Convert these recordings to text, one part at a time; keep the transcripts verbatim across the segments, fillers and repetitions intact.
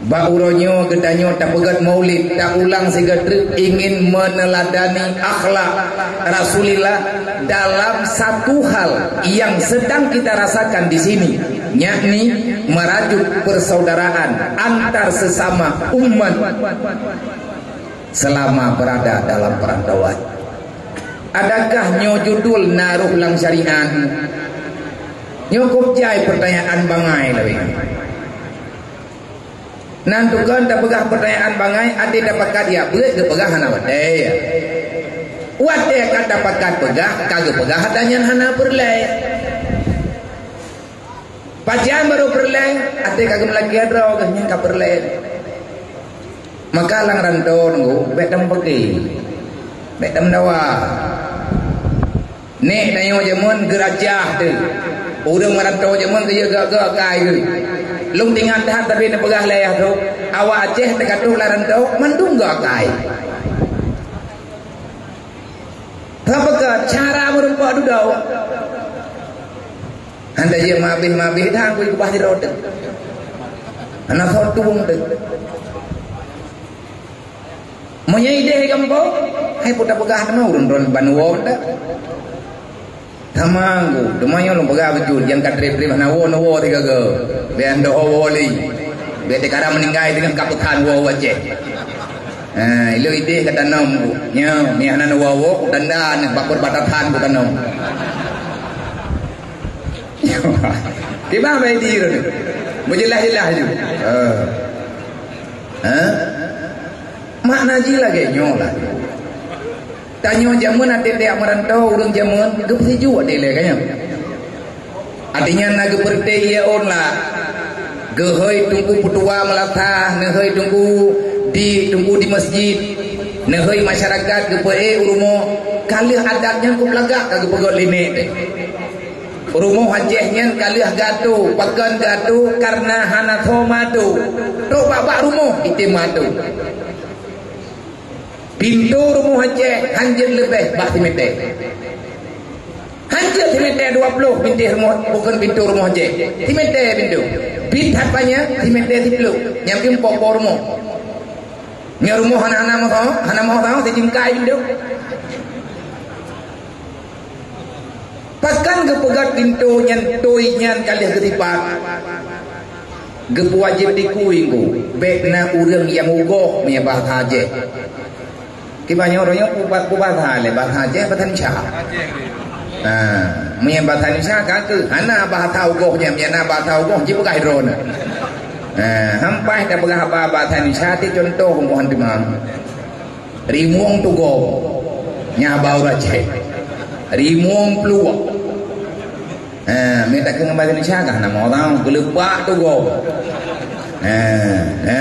Bak uroe nyoe geutanyoe tapeugét maulid, taulang sigoe treuk ingin meneladani akhlak Rasulullah dalam satu hal yang sedang kita rasakan di sini, yakni merajut persaudaraan antar sesama umat selama berada dalam perantauan. Adakah nyoe judul na rôh lam syariat? Nyoe kôb jai pertanyaan bangai lawét. Nan tukon tapeugah pertanyaan bangai, até tapakat ya beuet geupeugah hana watée. Watée ka tapakat peugah, ka geupeugah ata nyan hana peureulée. Pajan barô peureulée, até ka geumeulakée droe geuh nyan ka peureulée. Maka lam rantô nunggu, bék tameupaké, bék tameudawa. Nek tanyoe jameun geurajah teuh. Ureuëng meurantô jameun geuyue gak-gak kai geuh. Lôn tingat that tapi neupeugah lé yah tu, awak Aceh teuka troh lam rantô mandum gak kai. Tapi ke cara meurumpok dudoe. Hana jeuet mabih-mabih dah kui kubah sidroe teuh. Hana soe tueng teuh. Meunyoe ideh gampông, hai peue tapeugah teuma ureuëng droen ban woe mantong. Tamang ku, teuma nyoe lôn peugah beujeuet, nyang ka treb-treb hana woe, neuwoe sigaga. Bék hana woe lé. Bék teuka meuninggai teungoh ka peukan woe-woe Aceh. Ha, ilôn ideh ka tanom ku. Nyoe, mi hana neuwoe-woe, ku tanda nyoe bak perbatasan ku tanom. Kiban bai di tu. Meujeulaih-jeulaih ju. Ha. Ha? Makna jih lagée nyoe lah. Tanyoe jameun até tajak meurantô ureuëng jameun geupeusijuek dilée ka nyoe. Artinya na geupeureuté ie ôn lah. Geuhôi teungku peutua meulasah, neuhôi teungku di teungku di masjid, neuhôi masyarakat geupeuék u rumoh, ka lheueh adat nyan keupeulagak ka geupeugét lé nek teuh. Rumoh Aceh nyan ka lheueh geuatô, pakon geuatô kareuna hana tho meuatô. Trok bak-bak rumoh item meuatô. Pintoe rumoh Aceh hanjeuet leubeh bak simeter. Hanjeuet simeter dua ploh pintoe rumoh, bukon pintoe rumoh Aceh. Simeter pintoe. Pih that panyang simeter siplôh. Nyang pih po-po rumoh. Nyoe rumoh hana-hana moto, hana moto, sijingkai pintoe. Pakon geupeugét pintoe nyan, toi nyan ka lheueh geusipat? Geupeuwajéb dikui ku, bék na ureuëng nyang ugoh meunyoe bahasa Aceh. Kiban nyoe uroe nyoe peubahasa lé bahasa Aceh, bahasa Indonesia. Ha, meunyoe bahasa Indonesia ka keuh hana bahasa ugoh nyan, meunyoe na bahasa ugoh jipeugah droeneuh. Ha, hampai tapeugah haba bahasa Indonesia ti contoh pembuhan teuma. Rimueng tugom. Nyan haba ureuëng Aceh. Rimueng pluek. Ha, mita keu ngon bahasa Indonesia kah nama orang geuleubak tugom. Ha, ha.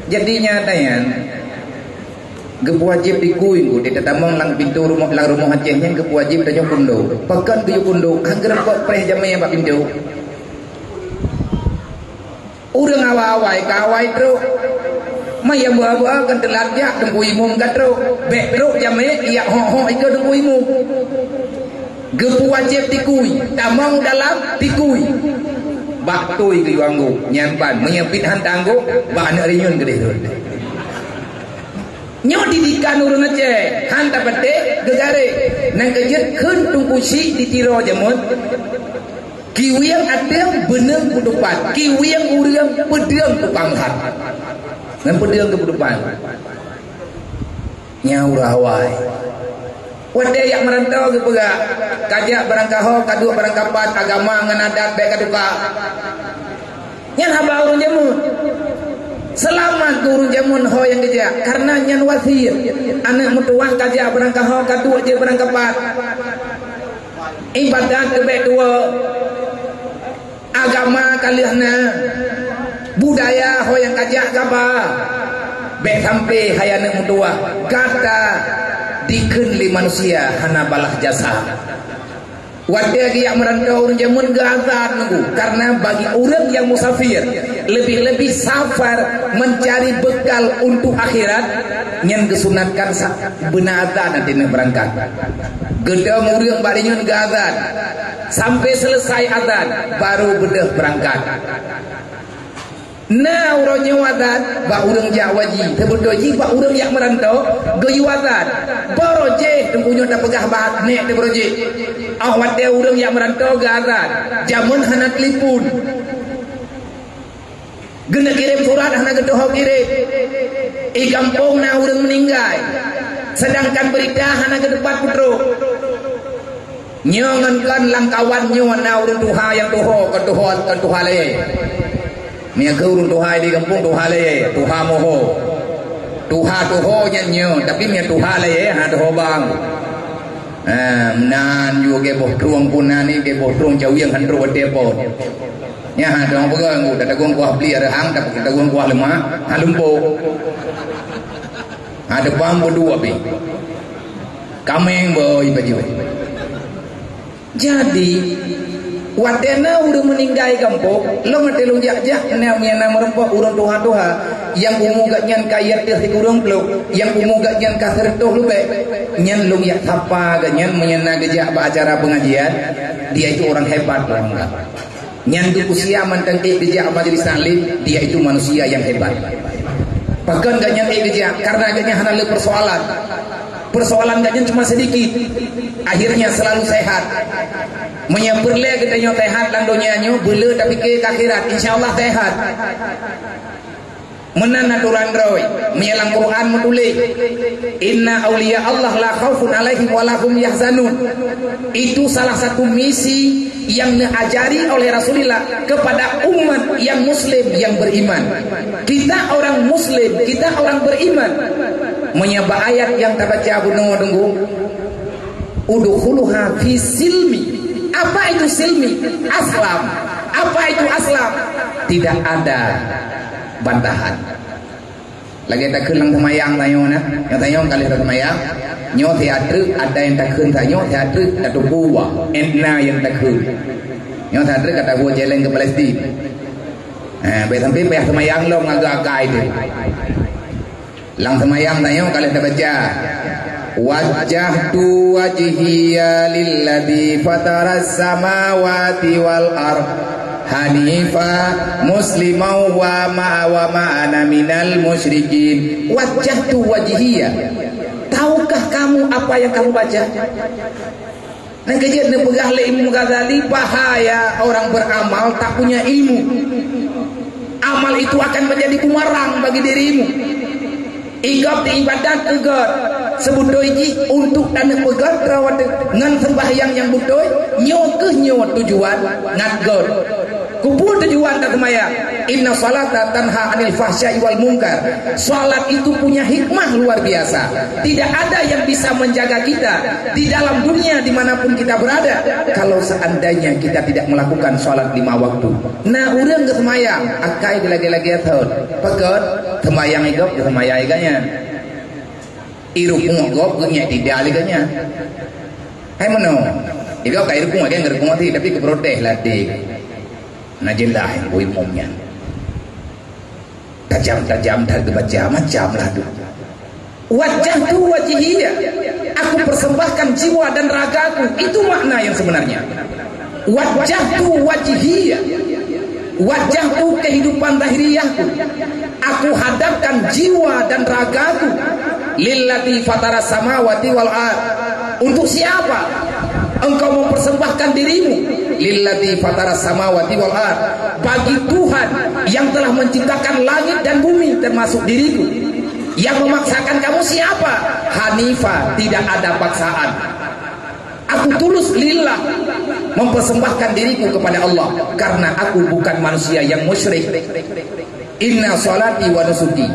Jadi nyata nyan geupeuwajéb dikui ku di tatamong lam pintoe rumoh, lam rumoh Aceh nyan geupeuwajéb tanyoe kundo. Pakon geuyue kundo, han geureupok preh jamé bak pintoe. Ureuëng awai-awai ka awai trok. Maya bua-bua kan teulat jak teungku imum ka trok. Bék trok jamé yak hok-hok ikeue teungku imum. Geupeuwajéb tikui, tamong dalam tikui. Bak toi geuyue anggôk, nyan ban meunyoe pih han tanggôk, bak aneuk rinyun keudeh rhot. Nyoe didikan ureuëng Aceh, han tapatéh geugareh. Nyang keujeuet kheun teungku syik di Tiro jameun. Kiwieng ateueng beuneueng peutupat, kiwieng ureuëng peudeueng tukang that. Ngon peudeueng keu peutupat. Nyan ureuëng awai. Watée jak meurantau geupeugah, kajak beurangkaho, kaduek beurangkapat, agama ngon adat bék katuka. Nyan haba ureuëng jameun. Seulamat keu ureuëng jameun ho nyang geujak, kareuna nyan wasiet. Aneuk meutuwah kajak beurangkaho, kaduek jeuet beurangkapat. Ibadat keu bék tuwoe. Agama ka lheueh na, budaya ho nyang kajak gaba. Bék sampai hai aneuk meutuwah gata dikheun lé manusia hana balaih jasa. Watée geujak meurantau ureuëng jameun geuazan nunggu, kareuna bagi ureuëng nyang musafir, leubeh-leubeh safar mencari bekal untuk akhirat, nyan geusunatkan sa-, beuna azan ateueh beurangkat. Geudong ureuëng bak rinyun geuazan. Sampai selesai azan, baru beudôh beurangkat. Na uroe nyoe azan bak ureuëng jak haji, seubeutôi jih bak ureuëng jak meuranto geuyue azan. Barô jih teungku nyoe tapeugah bak nek teuh barô jih. Óh watée ureuëng jak meuranto geuazan, jameun hana telepon. Geuneuk kirém surat hana geutuho kirém. I gampông na ureuëng meuninggai, seudangkan beurita hana geuteumpat peutrok. Nyoe ngon kon lam kawan nyoe na ureuëng tuha nyang tuho, kon tuho, kon tuha lé. Meunyoe keu ureuëng tuha di gampông tuha lé, tuha moho. Tuha tuho nyan nyoe, tapi meunyoe tuha lé hana tuho bang. Ha, meunan ju geuboh trueng pun na ni, geuboh trueng cawieng han trok watée po. Nyan ha dong peugah ngu, tatagueng kuah beli areuhang, tatagueng kuah leumah, ha lumpo. Ha depan bodoh api. Kameng boy baju. Jadi, watée na ureuëng meuninggai gampông, lom watée lôn jak-jak, na meunyan na meurumpok ureuëng tuha-tuha, nyang umu geuh nyan ka yateuh sikureueng plôh, nyang umu geuh nyan ka seureutôh leubeh, nyan lôn jak sapa geuh nyan meunyan na geujak bak acara pengajian, dia itu orang hebat, orang hebat. Nyan di usia mantong ék geujak majelis taklim, dia itu manusia yang hebat. Pakon geuh nyan ék geujak, karena geuh nyan hana le persoalan. Persoalan geuh nyan cuma sedikit. Akhirnya selalu sehat. Meunyoe peureulée geutanyoe sehat lam donya nyoe, beuleu tapike ke akhirat, insya Allah sehat. Meunan aturan droe, meunyoe lam Quran meutuléh, "Inna auliya Allah la khaufun alaihim wa la hum yahzanun." Itu salah satu misi yang neuajari oleh Rasulullah kepada umat yang muslim, yang beriman. Kita orang muslim, kita orang beriman. Meunyoe bak ayat nyang tabaca bunoe teungku, "Udkhuluha fi silmi." Apa itu silmi? Aslam. Apa itu aslam? Tidak ada bantahan. Lagée takheun lam seumayang tanyoe na. Nyang tanyoe ka lheueh seumayang. Nyoe siat treuk ada nyang takheun tanyoe, siat treuk tatuku wa. Etna nyang takheun. Nyoe siat treuk ka tabuet jalan ke Palestin. Ha, baik sampai payah seumayang lom ngaga akai tu. Lam seumayang tanyoe ka lheueh tabaca, "Wajjahtu wajhiya lilladzi fataras samawati wal ard hanifa musliman wa ma, wa ma ana minal musyrikin." Wajjahtu wajhiya. Tahukah kamu apa yang kamu baca? Nyang keujeuet neupeugah lé Imam Ghazali, bahaya orang beramal tak punya ilmu. Amal itu akan menjadi bumerang bagi dirimu. Igob di ibadat keu göt, seubeutôi jih untuk taneuk peugöt rawat ngon seumbahyang nyang beutôi, nyoe keuh nyoe tujuan ngat göt. Keupeue tujuan taseumayang? "Inna salata tanha anil fahsya'i wal munkar." Salat itu punya hikmah luar biasa. Tidak ada yang bisa menjaga kita di dalam dunia dimanapun kita berada, kalau seandainya kita tidak melakukan salat lima waktu. Na ureuëng geuseumayang, akai geulagée-lagée thon. Pakon? Seumayang igob, seumayang iganyan. Irukung gob geungiek tidak lé geuh nyan. Hai meunoe, igob ka irukung, kan irukung hati, tapi geuprotes ladé. Na jeulaih bui umum nyan. Tajam-tajam that geubaca macam lah tu. Wajjahtu wajhiya, aku persembahkan jiwa dan ragaku. Itu makna yang sebenarnya. Wajjahtu wajhiya. Wajjahtu kehidupan zahiriyahku. Aku hadapkan jiwa dan ragaku. Lilladzi fataras samawati wal ard. Untuk siapa engkau mempersembahkan dirimu? Lilladzi fataras samawati wal ard. Bagi Tuhan yang telah menciptakan langit dan bumi, termasuk diriku. Yang memaksakan kamu siapa? Hanifa, tidak ada paksaan. Aku tulus lillah mempersembahkan diriku kepada Allah karena aku bukan manusia yang musyrik. Inna salati wa nusuki,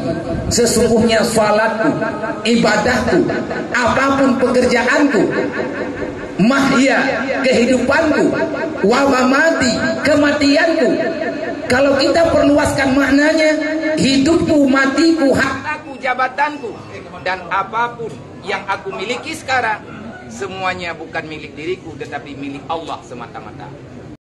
sesungguhnya salatku, ibadahku, apapun pekerjaanku, mahya, kehidupanku, wa mamati, kematianku. Kalau kita perluaskan maknanya, hidupku, matiku, hartaku, jabatanku, dan apapun yang aku miliki sekarang, semuanya bukan milik diriku, tetapi milik Allah semata-mata.